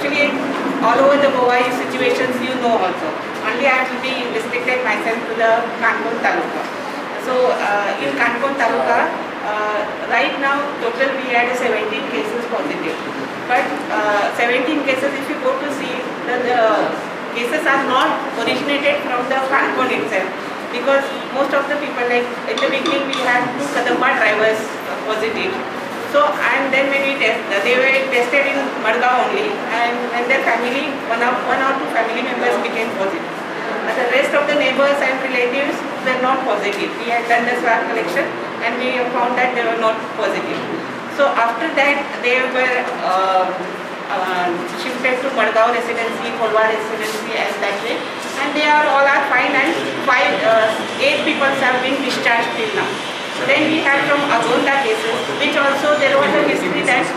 Actually, all over the Goa situations you know also. Only I will be restricted myself to the Canacona Taluka. So in Canacona Taluka, right now total we had 17 cases positive. But 17 cases, if you go to see, the cases are not originated from the Canacona itself, because most of the people, like in the beginning we had 2 Kadamba drivers positive. So and then when we test, they were tested in Madgaon only, and when their family, one or two family members became positive. But the rest of the neighbors and relatives were not positive. We had done the swab collection and we found that they were not positive. So after that they were shifted to Madgaon residency, Kolwa residency, and that way, and they are all are fine, and 8 people have been discharged till now. Then we have from Agonda cases, which also there was a history that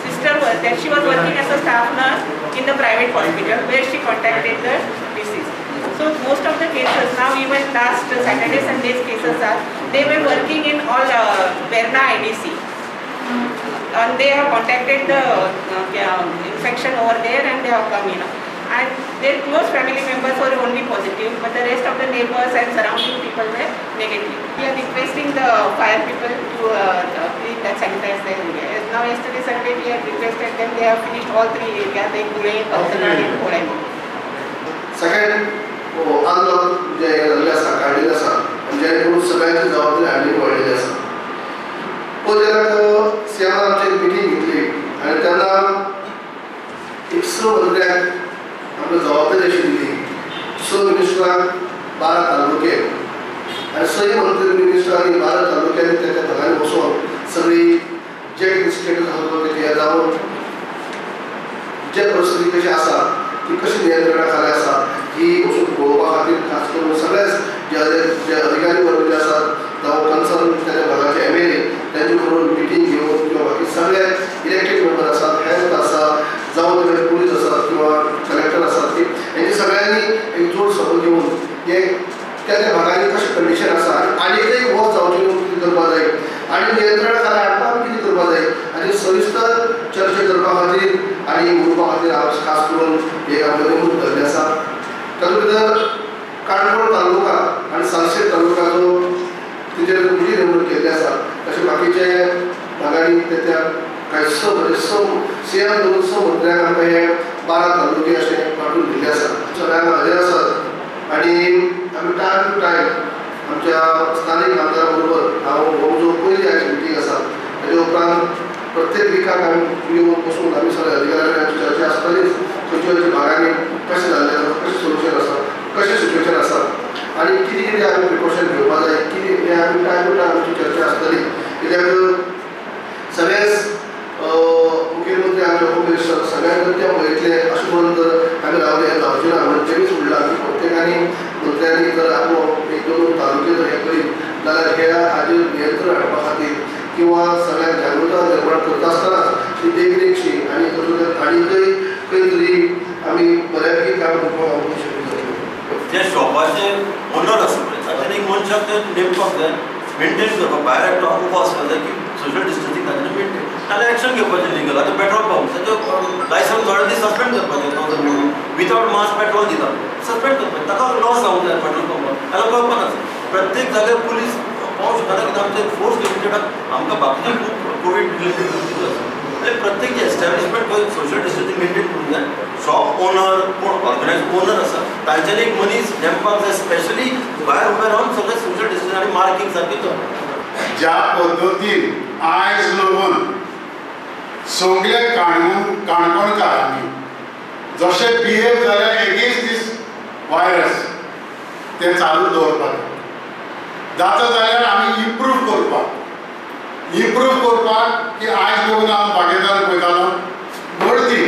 sister was that she was working as a staff nurse in the private hospital where she contacted the disease. So most of the cases now, even last Saturday, Sunday's cases are, they were working in all Verna IDC. And they have contacted the infection over there and they have come in. And their close family members were only positive, but the rest of the neighbors and surrounding people were negative. We are requesting the fire people to clean that, sanitize their area. Now yesterday Sunday we have requested them, they have finished all 3 areas, they Gule, Palsanad and Kodem. Second, unlock जे जाल्लें आसा, काडिल्लें आसा, आनी जेणे करून सगळ्यांची जबाबदारी आनी वाडलेली आसा. पळय जेन्ना सीएमान आमची एक मिटींग घेतली आनी तेन्ना एक 6 मंत्र्यांक आमकां जबाबदारी अशी दिली, 6 मिनिस्टरांक 12 तालुके आनी 6 मंत्री मिनिस्टरांनी 12 तालुक्यांनी त्या त्या भागांनी वचून सगळी जे कितें स्टेटस आसा तो तेजें हें जावन जे परिस्थिती कशी आसा ती कशी नियंत्रणा खाला आसा ही वचून पळोवपा खातीर खास करून सगळेच जे अधिकारी वर्ग जे आसात जावं कन्सर्न त्या भागाचे MLA तांचे बरोबर मिटींग घेवन किंवा बाकी सगळे इलेक्टेड मेंबर आसात, हेल्थ आसा, जावं ते पुलीस आसात किंवा कलेक्टर आसात, ती हेंचे सगळ्यांनी एक जोड सपोर्ट घेवन हे त्या त्या भागांनी कशें कंडिशन आसा आनी एकय वच जावचें न्हू कितें करपा जाय आनी नियंत्रणा खाला हाडपाक कितें करपा जाय आनी सविस्तर चर्चा करपा खातीर आनी उलोवपा खातीर हांव खास करून हे आमकां नेमणूक जाल्ली आसा. तातूंत भितर काणकोण तालुका आनी सालसेट तालुका जो तेजेर म्हजी नेमणूक केल्ली आसा, तशें बाकीचे भागांनी ते त्या कांय 6 म्हणजे 6 सीएम धरून 6 मंत्र्यांक आमकां हे 12 तालुके अशें वांटून दिल्ले आसा. सगळ्यांक हाजीर आसात आनी आमी टायम टू टायम आमच्या स्थानीक आमदारा बरोबर हांव हो जो पयली आयची मिटींग आसा ताजे उपरांत प्रत्येक विकाक आमी येवन बसून आमी सगळ्या अधिकाऱ्यां कडेन आमची चर्चा आसतालीच, खंयच्या खंयच्या भागांनी कशें जाल्लें आसा, कशें सोल्युशन आसा, कशें सिट्युएशन आसा आनी कितें कितें आमी प्रिकॉशन घेवपा जाय, कितें हें आमी टायम टू टायम आमची चर्चा आसतली. कित्याक सगळेच मुखेलमंत्री आमचे होम मिनिस्टर सगळ्यांक ते पळयतले अशें म्हणून जर आमी रावले हें जावचें ना. म्हणून तेणीच म्हणलां की प्रत्येकांनी मंत्र्यांनी जर आपलो एक दोन तालुके जर हें करीत जाल्यार ह्या हाजेर नियंत्रण हाडपा खातीर किंवा सगळ्यांक जागृताय निर्माण करता आसतनाच ती देखरेखशी आनी तातूंतल्यान आनीकय खंय तरी आमी बऱ्यापैकी काम करपाक आमकां शक्य जातलें. जे शॉपाचे ओनर आसा पळय तांच्यानी एक मनशाक ते नेमपाक जाय, मेनटेन करपाक, भायर एकटो उबो आसपाक जाय की सोशल डिस्टन्सींग तांच्यानी मेनटेन, नाल्यार एक्शन घेवपाचें लिगल. आतां पेट्रोल पंप ताचो लायसन्स थोडे दीस सस्पेंड करपाचें, तो जर विदावट मास्क पेट्रोल दिता सस्पेंड करपाचें, ताका लॉस जावंक जाय पेट्रोल पंपाक, ताका कळपाक नासता. प्रत्येक जाग्यार पुलीस पावंक शकना कित्याक आमचे फोर्स लिमिटेड, आमकां बाकीचे खूब कोवीड रिलेटेड गोश्टी आसा. आनी प्रत्येक जे एस्टॅब्लिशमेंट खंय सोशल डिस्टन्सींग मेनटेन करूंक जाय, शॉप ओनर कोण ऑर्गनायज ओनर आसा तांच्यांनी एक मनीस नेमपाक जाय स्पेशली भायर उबे रावन सगळें सोशल डिस्टन्सींग आनी मार्कींग सारकें करपाक. ज्या पद्दतीन आयज लगून सगळे काणकोणकारांनी जशें बिहेव जाल्या एगेन्स्ट दीस वायरस तें चालू दवरपाक जाता जाल्यार आमी इम्प्रूव करपाक, इम्प्रूव करपाक की आयज बघून हांव बागेदार पळयतालो गर्दी,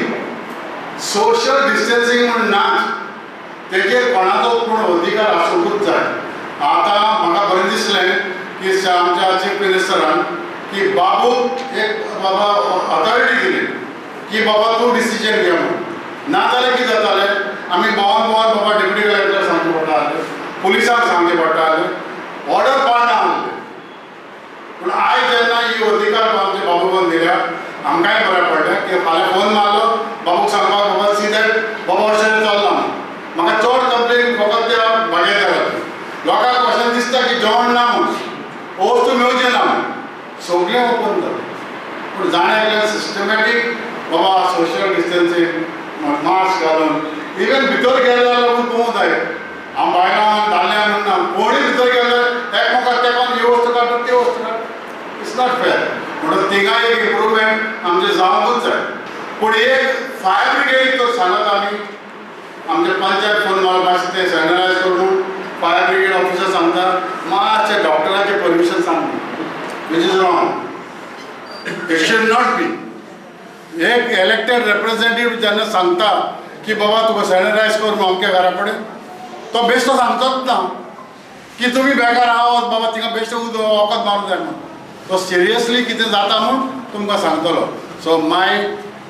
सोशल डिस्टन्सींग म्हूण नाच, तेजेर कोणाचो पूण अधिकार आसूंकूच जाय. आतां म्हाका बरें दिसलें की आमच्या चीफ मिनिस्टरान की बाबू एक बाबा ऑथॉरिटी दिली की बाबा तूं डिसिजन घे म्हणून. नाजाल्यार कितें जातालें, आमी भोंवन भोंवन बाबा डेप्युटी कलेक्टर सांगचें पडटालें, पुलिसांक सांगचें पडटालें, ऑर्डर पाळना आसलें. पूण आयज जेन्ना ही अधिकार आमच्या बाबून दिल्या आमकांय बरें पडलें की फाल्यां फोन मारलो. distancing, mask घालून. इवन भितर गेले जाल्यार पूण पळोवंक जाय. हांव बायलां दादल्यां म्हणना, कोणूय भितर गेले एकमेकाक तेंकोन ही वस्तू काडटा ती वस्तू काडटा, it's not fair. म्हणून थिंगा एक इम्प्रुवमेंट आमचें जावंकूच जाय. पूण एक फायर ब्रिगेडीक तर सांगत आमी, आमचे पंचायत फोन मारप मातशें तें सॅनिटायज करून फायर ब्रिगेड ऑफिसर सांगता मातशें डॉक्टराचें परमिशन सांग, which is wrong, it should not be. एक इलेक्टेड रेप्रेझेंटेटिव्ह जेन्ना सांगता की बाबा तुका सॅनिटायज कर म्हणून अमक्या घरा कडेन, तो बेश्टो सांगचोच ना की तुमी बेकार आहात बाबा थिंगा बेश्टे उदक वखद मारूंक जाय म्हणून. तो सिरियसली कितें जाता म्हूण तुमकां सांगतलो. सो my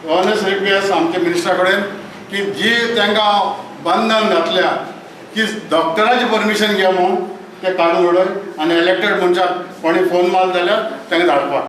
honest request आमच्या मिनिस्टरा कडेन की जी तांकां बंधन घातल्या की डॉक्टराची परमिशन घे म्हणून, ते काडून उडय आनी इलेक्टेड मनशाक कोणी फोन मारलो जाल्यार तांकां धाडपाक.